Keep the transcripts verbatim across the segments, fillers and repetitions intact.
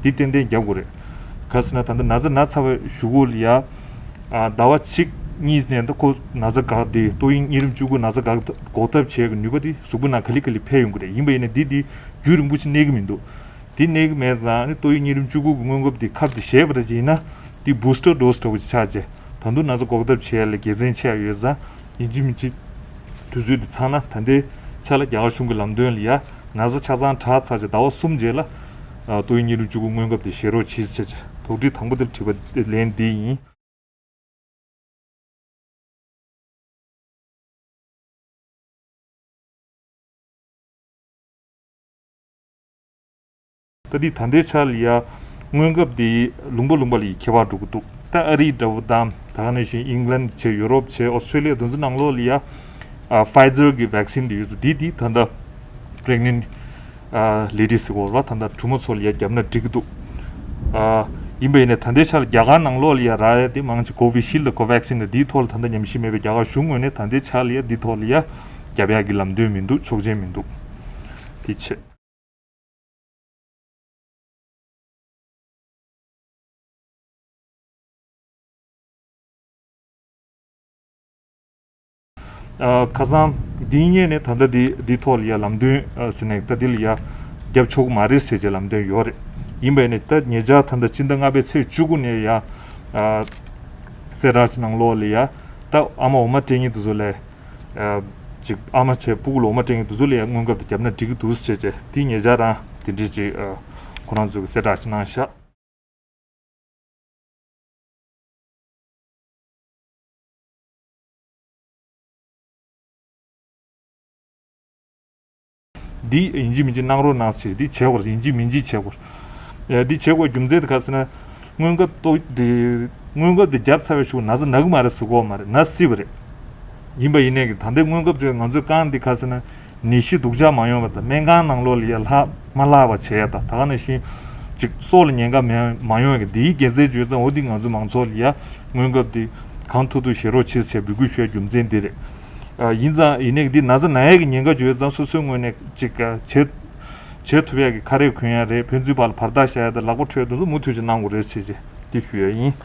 འདི་ཏན་ཏན་རྒྱབ་དགོས་རེད། ག་ཟེར་ན་ད་ལྟ་ན་ཚ་ན་ཚ་བའི་གཞུག་གུ་ལ་ཡ། ཨ་ཟླ་བ་གཅིག་གཉིས་ནས་ད་ཁོ་ན་ཚ་འགག་དེ་ཏོག་དབྱིབས་གཉན་རིམས་བཅུ་དགུ་ན་ཚ་འགག་འགོག་ཐབས་བྱེད་ཀྱི་ནུས་པ་དེ་གཟུགས་པོ་ནང་ག་ལེ་ག་ལེ་འཕེལ་ཡོང་གི་རེད། ཡིན་པ་ཡིན་ན་འདི་དེ་རྒྱུན་རིང་པོ་ཞིག་གནས་ཀྱི་མི་འདུག་འདི་གནས་ཀྱི་མེད་ཙང་ནི་ཏོག་དབྱིབས་གཉན་རིམས་བཅུ་དགུ་གི་སྔོན་འགོག་འདི་ཁབ་འདི་བཞེས་པ་རེད་ཅེ་ཡིན་ན་འདི་བུ་སི་ཊར་ཌོ་སི་འདྲ་བོ་ཅིག་ཆགས་ཅེ། ད་དུང་ན་ཚ་འགོག་ཐབས་བྱེད་ཡ་ལ་དགེ་མཚན་ཆེ་ཡ་ཡོད་ཙང་ཡིན་གཅིག་མིན་གཅིག་དུས་ཚོད་འདི་ཚང་ན་ད་ལྟའི་ཆ་ལ་རྒྱ་གར་གཞུང་གི་ལམ་སྟོན་ལ་ཡ་ན་ཚ་ཆ་ཚང་དྲག་ཚར་ཅེ་ཟླ་བ་གསུམ་རྗེས་ལ་ཏོག་དབྱིབས་གཉན་རིམས་བཅུ་དགུ་སྔོན་འགོག་འདི་བཞེས་རོགས་བྱེད་ཅེ། དོགས་འདྲི་དང་པོ་འདིར་དྲི་བ་ལན་འདི་ཡིན། ད་འདི་ད་ལྟའི་ཆར་ལ་ཡ་སྔོན་ཁབ་འདི་ལུང་པ་ལུང་པ་ལ་ཡི་ཁྱད་པར་འགྲོ་གི་འདུག་ད་ཨ་རི་འདྲ་བོ་དང་ད་ག་ནང་བཞིན་ཨིང་ལན་བྱས་ཡུ་རོབ་བྱས་ཨོ་སི་ཊྲེ་ལི་ཡ་དེ་ཚོ་ནང་ལོགས་ལ་ཡ་ཕའི་ཛར་གི་ཝེག་སིན་འདི་ཡོད་འདུག་འདི་འདི་ད་ལྟ་པི་རེག་ནེན་ཊི་ལེ་ཌི་ཟེར་གོ་ར་ད་ལྟ་གྲོགས་མོ་ཚོ་ལ་ཡ་བརྒྱབ་ན་འགྲིག་གི་འདུག་ཨ། ཡིན་པ་ཡིན་ནའི་ད་ལྟའི་ཆར་རྒྱ་གར་ནང་ལོགས་ལ་ཡ་རག་ཡ་དེ་མང་ཆེ་ཀོ་ཝི་ཤིལ་དང་ཀོ་ཝེག་སིན་དང་འདིའི་ཐོག་ལ་ད་ལྟ་ཉམས་ཞིབ་མེད་པའི་རྒྱ་གར་གཞུང་ངོས་ནས་ད་ལྟའི་ཆར་ལ་ཡ་འདིའི་ཐོག་ལ་ཡ་རྒྱབ་ཡ་གི་ལམ་སྟོན་མི་འདུག་ཆོག་མཆན་མི་འདུག་དེ་བྱས། ཨ། ཁ་སང་འདིའི་སྔོན་ནས་ད་ལྟ་འདི་འདིའི་ཐོག་ལ་ཡ་ལམ་སྟོན་ཨ་ཟེར་ནས་ད་འདི་ལ་ཡ་རྒྱབ་ཆོག་གི་མ་རེད་ཟེར་བྱས་ལམ་སྟོན་ཡོད་རེད། ཡིན་པ་ཡིན་ནའི་ད་ཉེ་ཆར་ད་ལྟ་སྤྱི་ཟླ་ལྔ་པའི་ཚེས་བཅུ་དགུ་ནས་ཡ་ཨ་གསལ་བསྒྲགས་ནང་ལོགས་ལ་ཡ་ད་ཨ་མ་འོ་མ་སྤྲད་མཁན་དེ་ཚོ་ལ་ཨ་ཅིག་ཨ་མ་བྱས་སྤུ་གུ་ལ་འོ་མ་སྤྲད་མཁན་དེ་ཚོ་ལ་ཡ་སྔོན་ཁབ་དེ་བརྒྱབ་ན་འགྲིག་གི་འདུག་ཟེར་བྱས་དེ་ཉེ་ཆར་རང་དེ་འདྲས་ཅིག་ཨ་ཁོ་རང་ཚོས་གསལ་བསྒྲགས་ཤིག་གནང་ཤག་འདི་ཡིན་གཅིག་མིན་གཅིག་གནང་རོགས་གནང་ཞེས་འདི་བྱེད་དགོས་ཡིན་གཅིག་མིན་གཅིག་བྱེད་དགོས། ཨེ་འདི་བྱེད་དགོས་རྒྱུ་མཚན་དེ་ག་ཟེར་ན་སྔོན་ཁབ་ཏོག་འདི་སྔོན་ཁབ་འདི་བརྒྱབ་ཚར་བའི་གཞུག་ན་ཚ་ན་གི་མ་རེད་ཟེར་གོ་མ་རེད་ན་སྲིད་པ་རེད། ཡིན་པ་ཡིན་ནའི་གི་ད་ལྟའི་སྔོན་ཁབ་ཅིག་ང་ཚོའི་རྐང་འདི་ག་ཟེར་ན་ནད་གཞི་སྡུག་ཅག་མ་ཡོང་བ་དང་སྨན་ཁང་ནང་ལོགས་ལ་ཡ་ལྷག་མ་ལྷག་པ་བྱེད་ཡ་དང་ད་ག་ནང་བཞིན་ཅིག་སྲོག་ལ་ཉེན་ཁ་མ་མ་ཡོང་ཡ་གི་འདིའི་དགེ་མཚན་བརྗོད་ཙང་འོ་འདི་ང་ཚོ་མང་ཚོགས་ལ་ཡ་སྔོན་ཁབ་འདི་གང་ཐུབ་ཐུབ་བྱེད་རོགས་བྱེད་ཟེར་འབོད་སྐུལ་ཞུ་ཡ་རྒྱུ་མཚན་འདི་རེད། ཨ་ཡིན་ཙང་ཡིན་ནའི་གི་འདི་ན་ཚ་ན་ཡ་གི་ཉེན་ཁ་བརྗོད་ཙང་སོ་སོའི་ངོས་ནས་ཅིག་བྱེད་བྱེད་ཐུབ་ཡ་གི་ཁ་རས་གོན་ཡ་རེད། ཕན་ཚུན་བར་ལ་བར་ཐག་བཞག་ཡ་དང་ལག་པ་འཁྲུད་ཡ་དེ་ཚོ་མུ་མཐུད་ཅིག་གནང་དགོས་རེད་ཟེར་ཅིག་འདི་ཞུ་ཡ་ཡིན།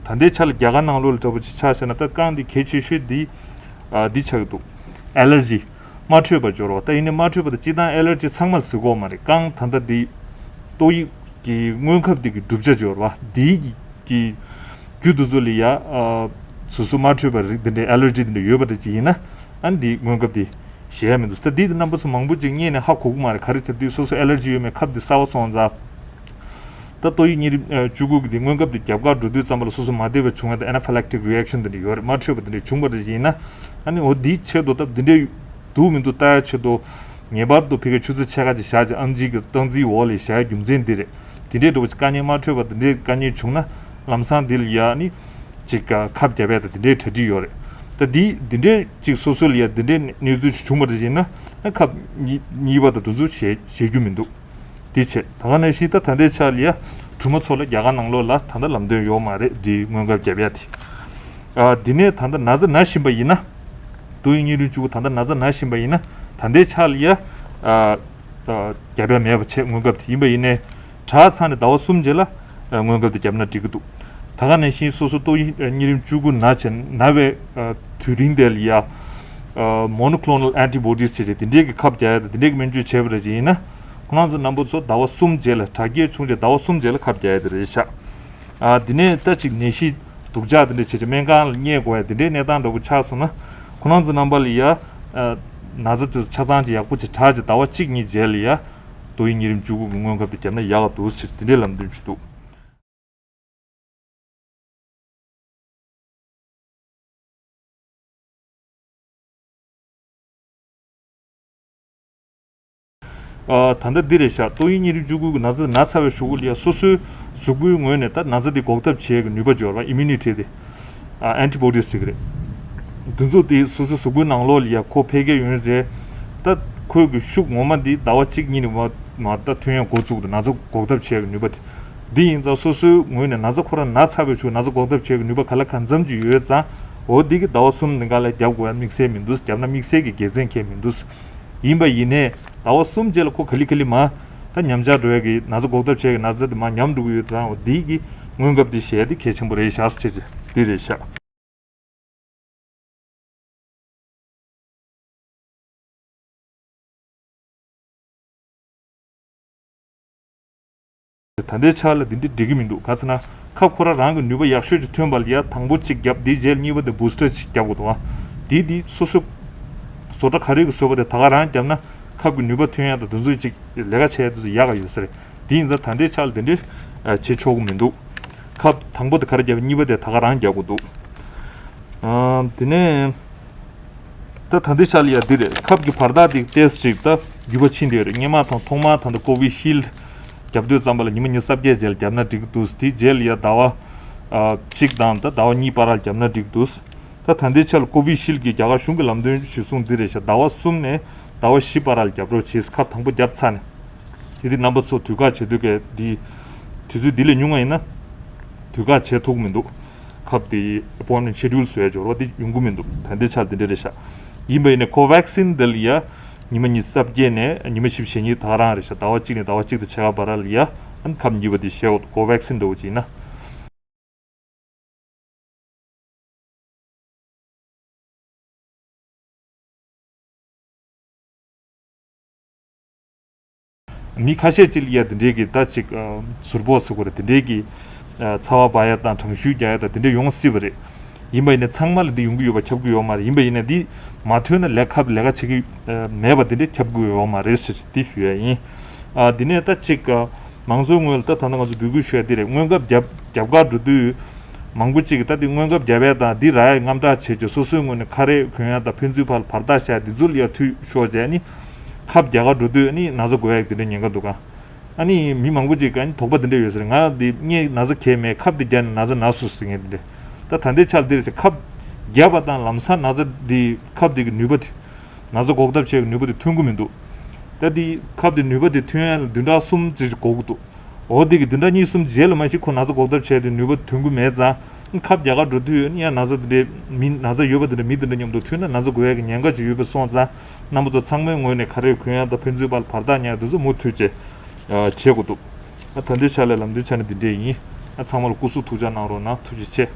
ད་ལྟའི་ཆ་ལ་རྒྱ་གར་ནང་ལོགས་ལ་འདྲ་པོ་ཅིག་ཆ་བཞག་ན་ད་རྐང་འདི་གལ་ཆེ་ཤོས་འདི་ཨ་འདི་ཆགས་ཀྱི་འདུག་ཨེ་ལར་ཇི། མ་འཕྲོད་པ་སྦྱོར་བ་ད་ཡིན་ནའི་མ་འཕྲོད་པ་དང་སྤྱིར་བཏང་ཨེ་ལར་ཇི་ཚང་མ་ལ་ཟེར་གོ་མ་རེད། རྐང་ད་ལྟ་འདི་ཏོག་དབྱིབས་ཀྱི་སྔོན་ཁབ་འདི་གི་གྲུབ་ཆ་སྦྱོར་བ་འདིའི་གི་རྒྱུ་དེ་ཚོ་ལ་ཡ་ཨ་སོ་སོ་མ་འཕྲོད་པ་རིགས་འདི་འདྲའི་ཨེ་ལར་ཇི་འདི་འདྲ་ཡོད་པ་འདྲ་ཅིག་ཡིན་ན་ཨ་ནི་འདི་སྔོན་ཁབ་འདི་བཞེས་ཡ་མི་འདུག་ད་འདི་རྣམ་པ་ཚོ་མང་པོ་ཅིག་རྙེད་ནས་ཧ་གོ་གི་མ་རེད། ག་རེ་བྱས་འདི་སོ་སོ་ཨེ་ལར་ཇི་ཡོད་མེད་ཁབ་འདི་གསར་པ་སོང་ཙང་ད་ཏོག་དབྱིབས་གཉན་རིམས་ཨ་བཅུ་དགུ་གི་འདི་སྔོན་ཁབ་འདི་རྒྱབ་ཁར་འགྲོ་དུས་ཙམ་པ་ལ་སོ་སོ་མ་བདེ་བ་བྱུང་བ་དང་ཨེ་ན་ཕ་ལེག་ཊིག་རི་ཨེག་ཤན་འདི་འདྲ་ཡོད་རེད། མ་འཕྲོད་པ་འདི་འདྲ་བྱུང་བ་འདྲ་ཅིག་ཡིན་ན་ཨ་ནི་འོ་འདིའི་ཆེད་དུ་ད་འདི་འདྲའི་འདུག་མི་འདུག་ལྟ་ཡ་ཆེད་དུ་ངེས་པར་དུ་ཕ་གིར་ཆུ་ཚོད་ཕྱེད་ཀ་ཅིག་བཞག་ཅིག་ཨེམ་ཆི་གི་སྟངས་འཛིན་འོག་ལ་བཞག་ཡ་རྒྱུ་མཚན་འདི་རེད། དེ་འདྲའི་འདྲ་བོ་ཅིག་དཀའ་ངལ་མ་འཕྲོད་པ་དེ་འདྲའི་དཀའ་ངལ་བྱུང་ན་ལམ་སང་འདི་ལ་ཡ་ནི་ཅིག་ཁབ་བརྒྱབ་ཡ་དང་དེ་འདྲའི་གྲ་སྒྲིག་ཡོད་རེད། ད་འདི་འདི་འདྲའི་ཅིག་སོ་སོ་ལ་ཡ་འདི་འདྲའི་གནས་ཚུལ་ཅིག་བྱུང་བ་རེད་ཅེ་ན་ཨ་ཁབ་གཉིས་གཉིས་པ་དང་དེ་ཚོ་བཞེས་བཞེས་རྒྱུ་མི་འདུག་དེ་བྱས་ད་ག་ནང་བཞིན་ད་ད་ལྟའི་ཆ་ལ་ཡ་གྲོགས་མོ་ཚོ་ལ་རྒྱ་གར་ནང་ལོགས་ལ་ད་ལྟ་ལམ་སྟོན་ཡོད་མ་རེད། འདི་སྔོན་ཁབ་བརྒྱབ་ཡ་དེ། ཨ་འདི་ནས་ད་ལྟ་ན་ཚ་ན་བཞིན་པ་ཡིན་ན། ཏོག་དབྱིབས་གཉན་རིམས་བཅུ་དགུ་ད་ལྟ་ན་ཚ་ན་བཞིན་པ་ཡིན་ན་ད་ལྟའི་ཆ་ལ་ཡ་ཨ་ཨ་བརྒྱབ་ཡ་མེད་པ་བྱས་སྔོན་ཁབ་དེ་ཡིན་པ་ཡིན་ནའི་དྲག་ཚར་ནས་ཟླ་བ་གསུམ་རྗེས་ལ་ཨ་སྔོན་ཁབ་དེ་བརྒྱབ་ན་འགྲིག་གི་འདུག་ད་ག་ནང་བཞིན་སོ་སོ་ཏོག་དབྱིབས་གཉན་རིམས་བཅུ་དགུ་ན་བྱས་ན་བའི་ཨ་དུས་རིང་དེ་ལ་ཡ་ཨ་མོ་ནོ་ཁོ་ལོ་ནལ་ཨན་ཊི་བོ་ཌིས་བྱས་བྱས་དེ་འདྲའི་གི་ཁབ་རྒྱག་ཡ་དང་དེ་འདྲའི་གི་སྨན་བཅོས་བྱས་པ་རེད་ཅེ་ཡིན་ན་ཁོ་རང་ཚོ་རྣམ་པ་ཚོ་ཟླ་བ་གསུམ་རྗེས་ལ་དྲག་སྐྱེད་བྱུང་རྗེས་ཟླ་བ་གསུམ་རྗེས་ལ་ཁབ་རྒྱག་ཡ་དེ་རེད་ཤག་ཨ་དེ་ནས་ད་ཅིག་ནད་གཞི་སྡུག་ཅག་དེ་འདྲ་བྱས་ཀྱི་སྨན་ཁང་ལ་བསྙལ་དགོས་ཡ་དེ་འདྲའི་གནས་སྟངས་འདྲ་པོ་ཆགས་སོང་ན་ཁོ་རང་ཚོ་རྣམ་པ་ལ་ཡ་ཨ་ན་ཚ་དེ་ཚོ་ཆ་ཚང་ཅིག་ཡག་པོ་ཅིག་དྲག་ཅིག་ཟླ་བ་གཅིག་གཉིས་རྗེས་ལ་ཡ་ཏོག་དབྱིབས་གཉན་རིམས་བཅུ་དགུ་གི་སྔོན་ཁབ་དེ་བརྒྱབ་ན་ཡག་ག་འདུག་ཟེར་དེ་འདྲའི་ལམ་སྟོན་ཅིག་འདུག་ཨ་ད་ལྟ་འདི་རེད་ཤག་ཏོག་དབྱིབས་གཉན་རིམས་བཅུ་དགུ་གི་ན་ཚ་ན་ཚར་བའི་གཞུག་གུ་ལ་ཡ་སོ་སོའི་གཟུགས་པོའི་ངོས་ནས་ད་ན་ཚ་འདི་འགོག་ཐབས་བྱེད་ཀྱི་ནུས་པ་འབྱོར་བ་ཨི་མུ་ནི་ཊི་དེ་ཨ་ཨན་ཊི་བོ་ཌིས་ཟེར་གི་རེད། འདི་ཚོ་དེ་སོ་སོའི་གཟུགས་པོའི་ནང་ལོགས་ལ་ཡ་ཁོ་འཕེལ་རྒྱས་ཡོང་རྗེས་ད་ཁོའི་གི་ཤུགས་ངོ་མ་འདི་ཟླ་བ་གཅིག་གཉིས་ནས་མ་མ་ད་ཐོན་ཡ་འགོ་བཙུགས་འདུག་ན་ཚ་འགོག་ཐབས་བྱེད་ཀྱི་ནུས་པ་དེ། འདི་ཡིན་ཙང་སོ་སོའི་ངོས་ནས་ན་ཚ་ཁོ་རང་ན་ཚ་བའི་ཆུ་ན་ཚ་འགོག་ཐབས་བྱེད་ཀྱི་ནུས་པ་ག་ལ་གང་འཚམ་ཅིག་ཡོད་ཙང་འོ་འདི་གི་ཟླ་བ་གསུམ་ནི་ག་ལ་རྒྱབ་དགོས་ཡ་དམིགས་བསལ་མི་འདུག་རྒྱབ་ན་དམིགས་བསལ་གྱི་དགེ་མཚན་གང་མི་འདུག་ཡིན་པ་ཡིན་ནའི་ཟླ་བ་གསུམ་རྗེས་ལ་ཁོ་ག་ལེ་ག་ལེ་མ་ད་ཉམས་ཆག་འགྲོ་ཡ་གི་ན་ཚ་འགོག་ཐབས་བྱེད་ཀྱི་ན་ཚ་དེ་མ་ཉམས་འགྲོ་གི་ཡོད་ཙང་འོ་འདི་གི་སྔོན་ཁབ་འདི་བཞེས་ཏེ་གལ་ཆེན་པོ་རེད་ཤག་ཟེར་གྱི་འདི་རེད་ཤག་ད་ལྟའི་ཆ་ལ་འདི་འདྲ་འགྲིག་གི་མི་འདུག་ག་ཚོད་ན་ཁབ་ཁོ་རང་རང་གི་ནུས་པ་ཡག་ཤོས་ཅིག་ཐོན་པ་ལ་ཡ་དང་པོ་གཅིག་བརྒྱབ་འདིའི་རྗེས་གཉིས་པ་དེ་བུ་སི་ཊར་ཅིག་བརྒྱབ་དགོས་འདུག་ཨ། འདི་འདི་སོ་སོ་བཟོ་གྲྭ་ག་རེ་གི་བཟོས་པ་དེ་ད་ག་རང་བརྒྱབ་ན་ཁབ་ཀྱི་ནུས་པ་ཐོན་ཡ་དང་དེ་ཚོ་ཅིག་ལས་ཀ་བྱས་དེ་ཚོ་ཡག་ག་ཡོད་ས་རེད། དེ་ཡིན་ཙང་ད་ལྟའི་ཆ་ལ་དེ་འདྲའི་བྱེད་ཆོག་གི་མི་འདུག་ཁབ་དང་པོ་དེ་ག་རེ་བརྒྱབ་གཉིས་པ་དེ་ད་ག་རང་རྒྱག་དགོས་འདུག་ཨ། དེ་ནས་ད་ད་ལྟའི་ཆ་ལ་ཡ་འདི་རེད། ཁབ་ཀྱི་བར་ཐག་དེ་ཏོག་ཙམ་ཅིག་ད་རྒྱུས་པ་ཕྱིན་བསྡད་ཡོད་རེད། སྔོན་མ་དང་ཐོག་མ་ད་ལྟ་ཀོ་བི་ཤིལ་རྒྱབ་དུས་ཙམ་པ་ལ་ཉི་མ་ཉི་ཤུ་རྩ་བརྒྱད་རྗེས་ལ་བརྒྱབ་ན་འགྲིག་གི་འདུག་དེའི་རྗེས་ལ་ཡ་ཟླ་བ་ཨ་གཅིག་དང་ད་ཟླ་བ་གཉིས་བར་ལ་བརྒྱབ་ན་འགྲིག་གི་འདུག་ད་ད་ལྟའི་ཆ་ལ་ཀོ་བི་ཤིལ་གྱི་རྒྱ་གར་གཞུང་གི་ལམ་སྟོན་གཞིར་བཟུང་འདི་རེད་ཤག་ཟླ་བ་གསུམ་ནས་ཟླ་བ་བཞི་བར་ལ་རྒྱབ་རོགས་བྱེད། ཁབ་དང་པོ་བརྒྱབ་ཚར་ནས། དེ་དུས་རྣམ་པ་ཚོ་དུས་བཀག་བྱེད་དུས་ཀའི་འདི་དུས་ཚོད་འདི་ལས་ཉུང་བ་ཡིན་ན་དུས་བཀག་བྱེད་ཐུབ་ཀྱི་མི་འདུག་ཁབ་དེ་appointment schedule བཟོ་ཡ་འབྱོར་བ་དེ་ཡོང་གི་མི་འདུག་ད་ལྟའི་ཆར་དེ་འདྲ་རེད་ཤག་ཡིན་པ་ཡིན་ནའི་ཀོ་ཝེག་སིན་འདི་ལ་ཡ་ཉི་མ་ཉི་ཤུ་རྩ་བརྒྱད་ནས་ཉི་མ་བཞི་བཅུ་ཞེ་གཉིས་ད་ག་རང་རེད་ཤག་ཟླ་བ་གཅིག་ནས་ཟླ་བ་གཅིག་དང་ཕྱེད་ཀ་བར་ལ་ཡ་ཨ་ནི་ཁབ་གཉིས་པ་དེ་བཞེས་དགོས་འདུག་ཀོ་ཝེག་སིན་འདྲ་བོ་ཅིག་ཡིན་ན། མི་ཁ་ཤས་ཅིག་ལ་ཡ་དེ་འདྲའི་གི་ད་ཅིག་ཨ་ཟུར་ཕོག་ཟེར་དགོས་རེད། དེ་འདྲའི་གི་ཨ་ཚ་བ་འབར་ཡ་དང་གྲང་ཤུལ་རྒྱག་ཡ་དང་དེ་འདྲ་ཡོང་སྲིད་པ་རེད། ཡིན་པ་ཡིན་ནའི་ཚང་མ་ལ་འདི་ཡོང་གི་ཡོད་པ་ཁྱབ་ཀྱི་ཡོད་མ་རེད། ཡིན་པ་ཡིན་ནའི་འདི་མ་ཐོན་ན་ལས་ཁབ་ལས་ཀ་བྱེད་ཀྱི་ཨ་མེད་པ་དེ་འདྲ་ཁྱབ་ཀྱི་ཡོད་མ་རེད་ཟེར་འདི་ཞུ་ཡ་ཡིན། ཨ་དེ་ནས་ད་ཅིག་ཨ་མང་ཚོགས་ངོས་ལ་ད་ད་ལྟ་ང་ཚོ་འབོད་སྐུལ་ཞུ་ཡ་འདི་རེད། སྔོན་ཁབ་བརྒྱབ་རྒྱབ་ཁར་འགྲོ་དུས་མང་པོ་ཅིག་གིས་ད་འདི་སྔོན་ཁབ་བརྒྱབ་ཡ་དང་འདི་རག་ཡ་དངངས་སྐྲག་བྱེད་ཀྱི་སོ་སོའི་ངོས་ནས་ཁ་རས་གོན་ཡ་དང་ཕན་ཚུན་བར་ལ་བར་ཐག་བཞག་ཡ་འདི་ཚོ་ལ་ཡ་འཐུས་ཤོར་བྱས་ནི་ཁབ་རྒྱག་གར་འགྲོ་དུས་ནི་ན་ཚ་འགོས་ཡ་དེ་འདྲ་ཉེན་ཁ་འདུག་ག་ཨ་ནི་མི་མང་པོ་ཅིག་ག་ནི་དོགས་པ་དེ་འདྲ་ཡོད་ཟེར། ང་འདི་ངས་ན་ཚ་གང་ཡང་མེད། ཁབ་འདི་བརྒྱབ་ནས་ན་ཚ་ན་སོང་ཟེར་མཁན་དེ་འདྲ། ད་ད་ལྟའི་ཆར་འདིར་ཟེར་ཁབ་བརྒྱབ་པ་དང་ལམ་སང་ན་ཚ་འདི་ཁབ་འདི་གི་ནུས་པ་དེ་ན་ཚ་འགོག་ཐབས་བྱེད་ཀྱི་ནུས་པ་དེ་ཐོན་གྱི་མི་འདུག་ད་འདི་ཁབ་དེ་ནུས་པ་དེ་ཐོན་ཡ་ལ་བདུན་ཕྲག་གསུམ་ཙམ་ཞིག་འགོར་གྱི་འདུག་འོ་དེ་གི་བདུན་ཕྲག་གཉིས་གསུམ་རྗེས་ལ་མ་གཞི་ཁོ་ན་ཚ་འགོག་ཐབས་བྱས་ཏེ་ནུས་པ་ཐོན་གྱི་མེད་ཙང་ཁབ་རྒྱག་གར་འགྲོ་དུས་ཡང་ན་ཚ་དེ་འདྲའི་མི་ན་ཚ་ཡོད་པ་དེ་འདྲ་མི་དེ་འདྲ་མཉམ་དུ་ཐུག་ན་ན་ཚ་འགོས་ཡ་གི་ཉེན་ཁ་ཅིག་ཡོད་པ་སོང་ཙང་རྣམ་པ་ཚོ་ཚང་མའི་ངོས་ནས་ཁ་རས་གོན་ཡ་དང་ཕན་ཚུན་བར་ལ་བར་ཐག་ཉར་དེ་ཚོ་མུ་མཐུད་བྱས་བྱེད་དགོས་འདུག་ད་ལྟའི་ཆ་ལ་ལམ་སྟོན་ཆ་ནས་འདི་འདྲས་ཡིན། ཚང་མ་ལ་སྐུ་གཟུགས་ཐུགས་ཅག་གནང་རོགས་གནང་། ཐུགས་རྗེ་ཆེ།